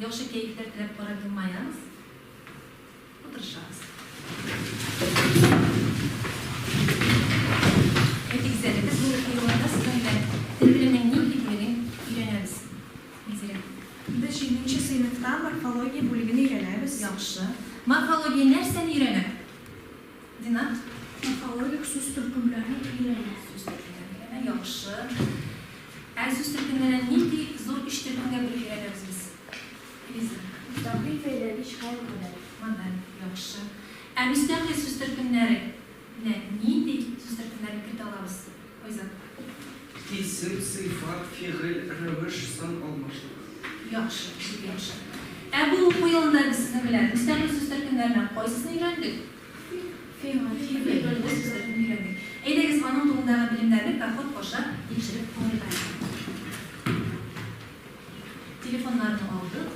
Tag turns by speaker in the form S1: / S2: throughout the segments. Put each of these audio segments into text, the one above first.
S1: Яхшы кәефләр теләп карап елмаябыз. Утырышабыз. Әйтегез әле, без бу уку елында сезнең белән тел белеменең нинди бүлеген өйрәнәбез? Илзирә.
S2: Без җиденче сыйныфта морфология бүлеген өйрәнәбез.
S1: Яхшы. Морфология нәрсәне өйрәнә? Динар?
S3: Морфологик сүз төркемнәрен өйрәнә.
S1: Сүз төркемнәрен өйрәнә, яхшы. Ә сүз төркемнәрен нинди зур өч төркемгә бүлеп өйрәнәбез без? Элиза.
S4: Мөстәкыйль бәйләнеш һәм модаль.
S1: Модаль, яхшы. Ә мөстәкыйль сүз төркемнәре нә нинди сүз төркемнәрен кертә алабыз? Айзат.
S5: Исем, сыйфат, фигыль, рәвеш, сан алмашлык.
S1: Яхшы, бик яхшы. Ә бу уку елында без сезнең белән мөстәкыйль сүз төркемнәреннән кайсысын өйрәндек?
S4: Фигыль.
S1: Фигыль сүз төркемен өйрәндек. Әйдәгез, аның турындагы белемнәрне коход аша тикшереп алыйк әле. Телефоннарны алдык.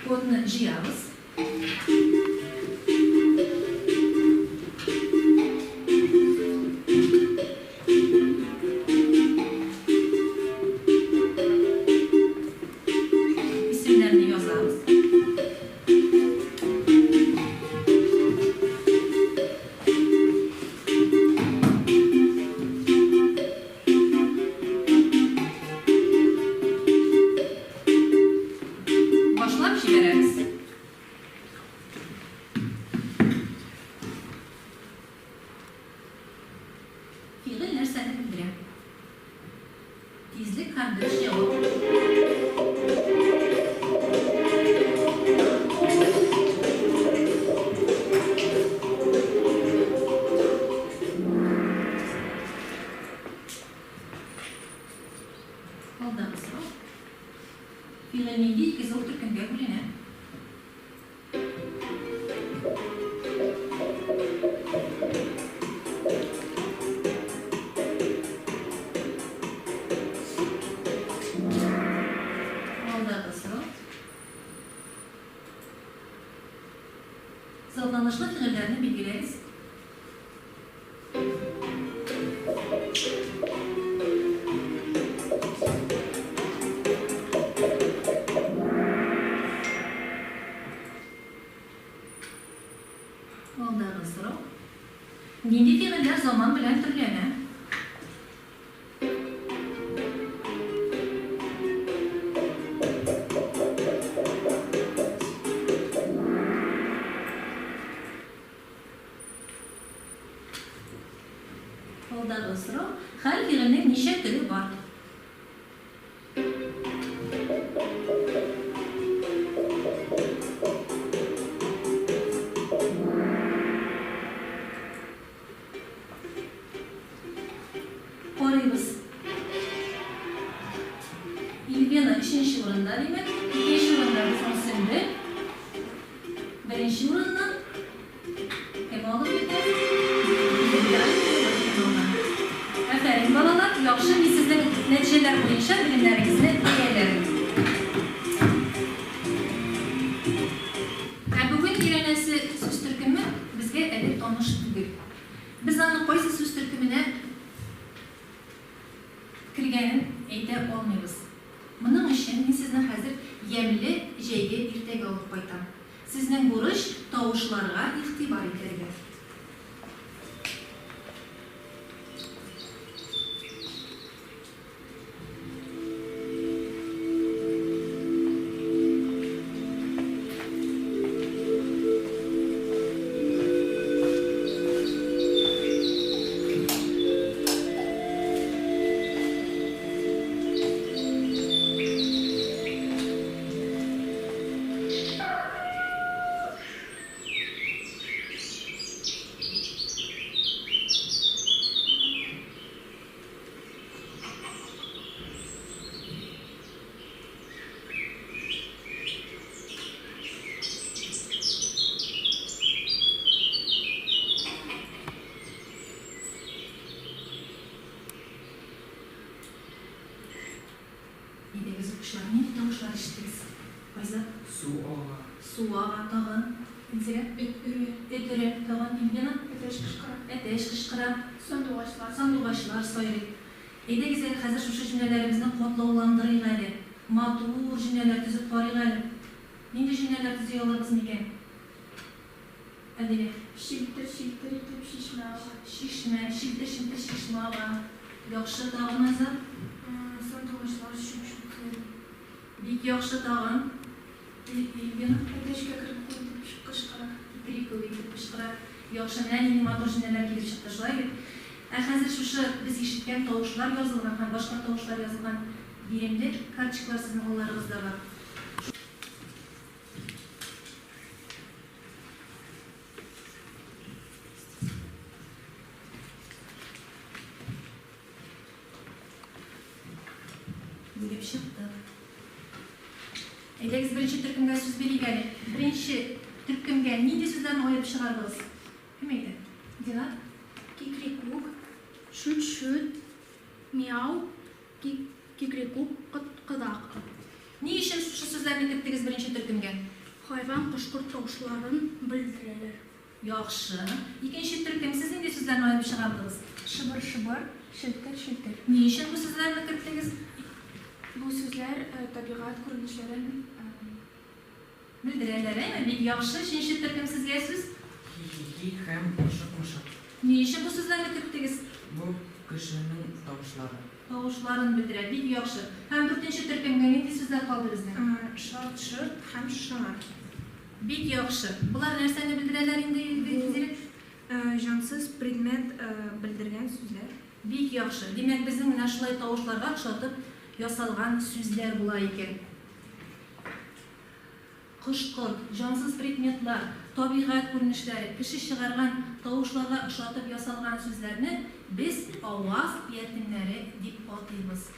S1: Кодны җыябыз. Исемнәрне язабыз. Башлап җибәрәбез. Фигыль нәрсәне белдерә? Тизлек һәм дөрес җавап. Алдагы сорау. Фигыль нинди ике зур төркемгә бүленә? Алдагы сорау. Затланышлы фигыльләрне билгеләгез. Алдагы сорау. Нинди фигыльләр заман белән төрләнә? Алдагы сорау, Хәл фигыльнең ничә төре бар? Карыйбыз. Ильвена өченче урында, димәк. Икенче урында безнең Сөмбел. Беренче урынны кем алып китә? Афәрин, балалар, яхшы, мин сезнең нәтиҗәләр буенча белемнәрегезне бәяләрмен. Ә бүген өйрәнәсе сүз төркеме безгә әле таныш түгел. Без аны кайсы сүз төркеменә кергәнен әйтә алмыйбыз. Моның өчен мин сезне хәзер ямьле җәйге иртәгә алып кайтам. Сезнең бурыч, тавышларга игътибар итәргә. Әйдәгез, укучылар, нинди тавышлар ишеттегез? Айзат?
S5: Су ага.
S1: Су ага, тагын. Инзилә?
S3: Эт өрә.
S1: Эт өрә, тагын. Ильвина?
S2: Әтәч кычкыра.
S1: Әтәч кычкыра.
S3: Сандугачлар.
S1: Сандугачлар сайрый. Әйдәгез әле хәзер шушы җөмләләребезне катлауландырыйк әле. Матур җөмләләр төзеп карыйк әле. Нинди җөмләләр төзи алырбыз микән? Әдилә.
S3: Челтер-челтер итеп чишмә ага.
S1: Чишмә, челтер-челтер чишмә ага. Яхшы, тагын, Азат?
S2: Сандугачлар чуп-чуп сайрый.
S1: Бик яхшы, тагын? Ильвина.
S2: Әтәч кәкре-күк итеп кычкыра.
S1: Кикри-күк итеп кычкыра. Яхшы, менә нинди матур җөмләләр килеп чыкты, шулай бит? Ә хәзер шушы без ишеткән тавышлар язылган һәм башка тавышлар язылган биремле карточкалар сезнең алларыгызда бар. Бүлеп чыктык. Әйдәгез, беренче төркемгә сүз бирик әле. Беренче төркемгә нинди сүзләрне аерып чыгардыгыз? Кем әйтә? Динар?
S3: Кикрикүк, чүт-чүт, мияу, кикрикүк, кыдак.
S1: Ни өчен шушы сүзләрне керттегез беренче төркемгә?
S3: Хайван, кош-корт тавышларын белдерәләр.
S1: Яхшы. Икенче төркем, сез нинди сүзләрне аерып чыгардыгыз?
S2: Шыбыр-шыбыр, челтер-челтер.
S1: Ни өчен бу сүзләрне керттегез?
S2: Бу сүзләр табигать күренешләрен
S1: белдерәләр, әйме? Бик яхшы. Өченче төркем, сезгә сүз.
S6: Хи-хи-хи һәм мышык-мышык.
S1: Ни өчен бу сүзләрне керттегез?
S6: Бу кешенең тавышлары.
S1: Тавышларын белдерә. Бик яхшы. Һәм дүртенче төркемгә нинди сүзләр калды безнең?
S2: Шарт-шорт һәм шыңар.
S1: Бик яхшы. Болар нәрсәне белдерәләр инде, Зирәк?
S2: Җансыз предмет белдергән сүзләр.
S1: Бик яхшы. Димәк, безнең менә шулай тавышларга охшатып ясалган сүзләр була икән. Кош-корт, җансыз предметлар, табигать күренешләре, кеше чыгарган тавышларга охшатып ясалган сүзләрне без аваз ияртемнәре дип атыйбыз.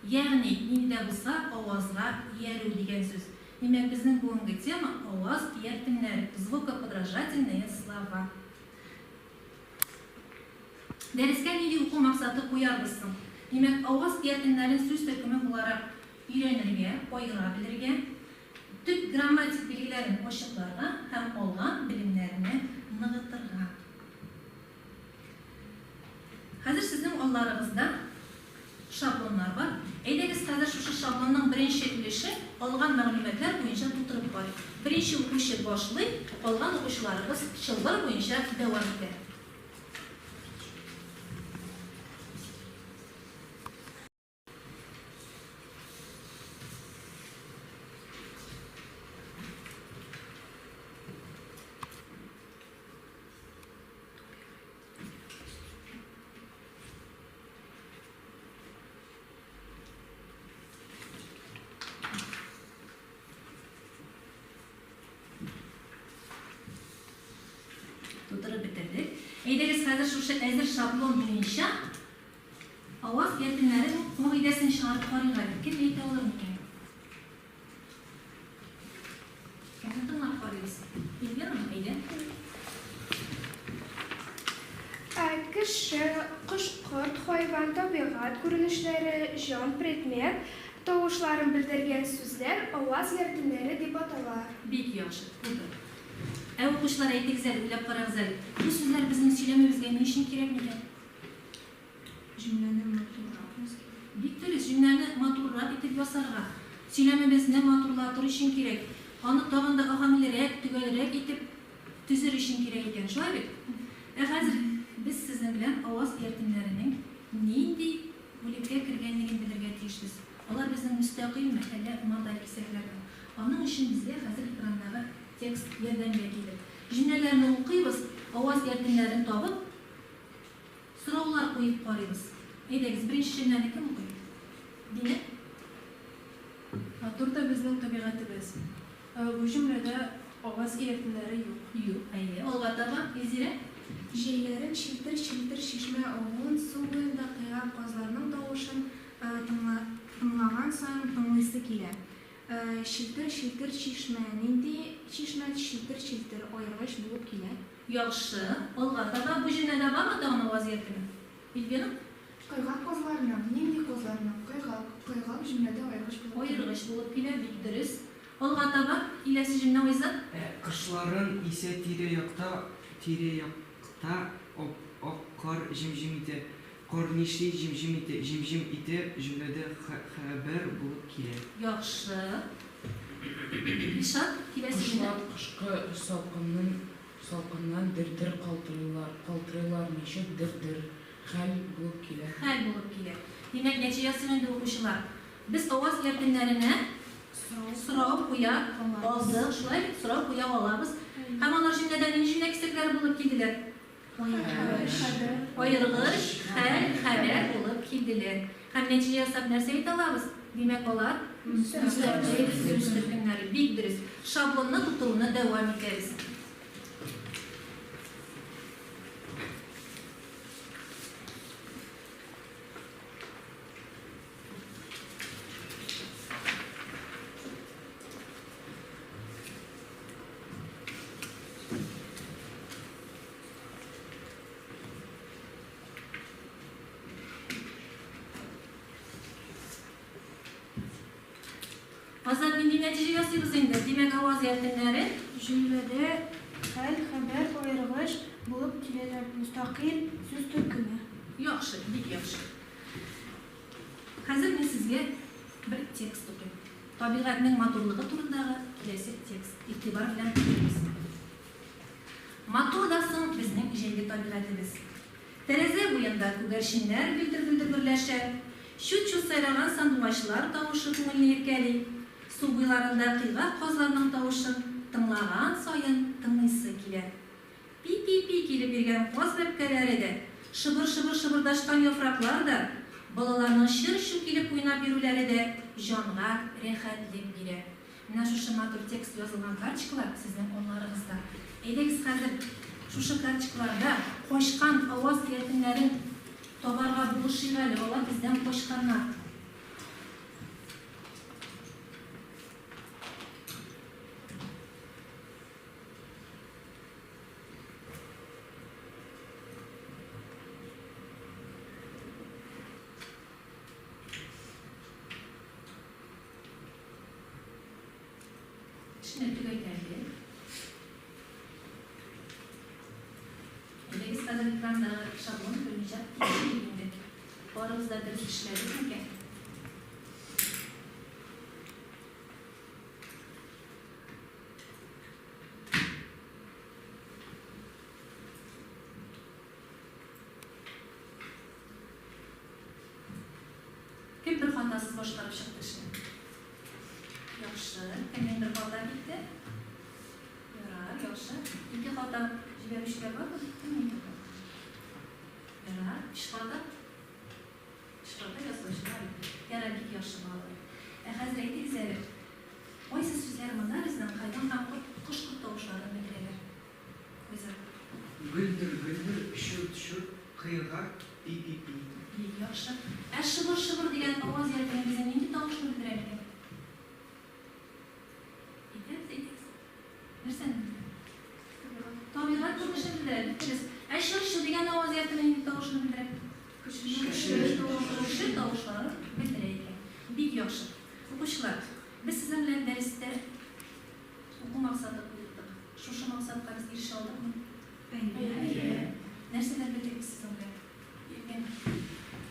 S1: Ягъни, нинди дә булса авазга иярү дигән сүз. Димәк, безнең бүгенге тема аваз ияртемнәре, звукоподражательные слова. Дәрескә нинди уку максаты куярбыз соң? Димәк, аваз ияртемнәрен сүз төркеме буларак өйрәнергә, аера белергә, төп грамматик билгеләрен ачыкларга һәм алган белемнәрне ныгытырга. Хәзер сезнең алларыгызда шаблоннар бар. Әйдәгез, хәзер шушы шаблонның беренче өлеше алган мәгълүматлар буенча тутырып карыйк. Беренче укучы башлый, калган укучыларыбыз чылбыр буенча дәвам итә. Тутырып бетердек. Әйдәгез, хәзер шушы әзер шаблон буенча аваз ияртемнәрен кагыйдәсен чыгарып карыйк әле. Кем әйтә алыр микән? Кемне тыңлап карыйбыз? Эльвира, әйдә.
S7: Кеше, кош-корт, хайван, табигать күренешләре, җан, предмет тавышларын белдергән сүзләр аваз ияртемнәре дип атала.
S1: Бик яхшы. Тутыр. Ә укучылар, әйтегез әле, уйлап карагыз әле. Бу сүзләр безнең сөйләмебезгә ни өчен кирәк микән?
S2: Җөмләне матуррак ясарга.
S1: Бик дөрес, җөмләне матуррак итеп ясарга. Сөйләмебезне матурлатыр өчен кирәк. Аны тагын да аһәңлерәк, төгәлрәк итеп төзер өчен кирәк икән. Шулай бит? Ә хәзер без сезнең белән аваз ияртемнәренең нинди бүлеккә кергәнлеген белергә тиешбез. Алар безнең мөстәкыйльме, әллә модаль кисәкләрме? Аның өчен безгә хәзер экрандагы текст ярдәмгә килер. Җөмләләрне укыйбыз, аваз ияртемнәрен табып, сораулар куеп карыйбыз. Әйдәгез, беренче җөмләне кем укый? Динә?
S8: Матур да безнең табигатебез. Бу җөмләдә аваз ияртемнәре юк.
S1: Юк, әйе. Алга таба, Илзирә?
S2: Җәйләрен челтер-челтер чишмә агуын, су буенда кыйгак казларның тавышын тыңлаган саен тыңлыйсы килә. Челтер-челтер чишмә. Нинди чишмә? Челтер-челтер аергыч булып килә.
S1: Яхшы. Алга таба, бу җөмләдә бармы тагын аваз ияртеме? Эльвира?
S9: Кыйгак казларның. Нинди казларның? Кыйгак. Кыйгак җөмләдә аергыч булып килә.
S1: Аергыч булып килә, бик дөрес. Алга таба, киләсе җөмлә Айзат.
S5: Ә кышларын исә тирә-якта тирә-якта ап-ак кар җем-җем итә. Кар нишли? Җем-җем итә. Җем-җем итә җөмләдә хәбәр булып килә.
S1: Яхшы. Илшат, киләсе җөмлә.
S6: Кошлар кышкы салкыннан салкыннан дер-дер калтырыйлар. Калтырыйлар ничек? Дер-дер. Хәл булып килә.
S1: Хәл булып килә. Димәк, нәтиҗә ясыйк инде, укучылар. Без аваз ияртемнәренә сорау куя алдык. Шулай бит, сорау куя алабыз. Һәм алар җөмләдә нинди җөмлә кисәкләре булып килделәр? Аергыч, хәл, хәбәр булып килделәр. Һәм нәтиҗә ясап нәрсә әйтә алабыз? Димәк, алар мөстәкыйль сүз төркемнәре. Бик дөрес. Шаблонны тутыруны дәвам итәбез. Азат, нинди нәтиҗә ясыйбыз инде? Димәк, аваз ияртемнәре?
S3: Җөмләдә хәл, хәбәр, аергыч булып киләләр, мөстәкыйль сүз төркеме.
S1: Яхшы, бик яхшы. Хәзер мин сезгә бер текст укыйм. Табигатьнең матурлыгы турындагы киләсе текст. Игътибар белән тыңлыйбыз. Матур да соң безнең җәйге табигатебез. Тәрәзә буенда күгәрченнәр гөлдер-гөлдер гөрләшә, чут-чут сайраган сандугачлар тавышы күңелне иркәли, су буйларында кыйгак казларның тавышын тыңлаган саен тыңлыйсы килә. Пи-пи-пи килеп йөргән каз бәбкәләре дә, шыбыр-шыбыр шыбырдашкан яфраклар да, балаларның чыр-чу килеп уйнап йөрүләре дә җанга рәхәтлек бирә. Менә шушы матур текст язылган карточкалар сезнең алларыгызда. Әйдәгез хәзер шушы карточкаларда качкан аваз ияртемнәрен табарга булышыйк әле, алар бездән качканнар. Эшне төгәлләде. Әйдәгез хәзер экрандагы шаблон буенча тикшерик инде. Барыбыз да дөрес эшләдек микән? Кем бер хатасыз башкарып чыкты эшне? Яхшы. Кемнеңдер хата китте? Ярар, яхшы. Ике хата җибәрүчеләр бармы? Кемнең ике хата? Ярар, өч хата. Өч хата ясаучылар юк. Ярар, бик яхшы, балалар. Ә хәзер әйтегез әле, кайсы сүзләр монда безнең хайван һәм кош-корт тавышларын белдерәләр? Гүзәл.
S5: Гөлдер-гөлдер, чут-чут, кыйгак, пи-пи-пи.
S1: Бик яхшы. Ә шыбыр-шыбыр дигән аваз ияртеме безнең нинди тавышны белдерә микән? Әйтәбез, әйтегез. Нәрсәне белдерә? Табигать күренешен белдерә, бик дөрес. Ә чыр-чу дигән аваз ияртеме нинди тавышны белдерә? Кеше тавышларын белдерә икән. Бик яхшы. Укучылар, без сезнең белән дәрестә уку максаты куйдык. Шушы максатка без ирешә алдыкмы? Әйе. Нәрсәләр белдек без сезнең белән? Евгений.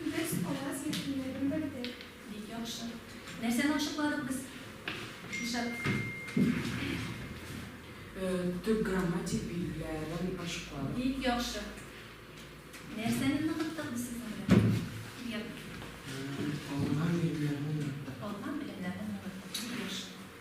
S7: Без аваз ияртемнәрен белдек.
S1: Бик яхшы. Нәрсәне ачыкладык без? Илшат.
S6: Төп грамматик билгеләрен ачыкладык.
S1: Бик яхшы.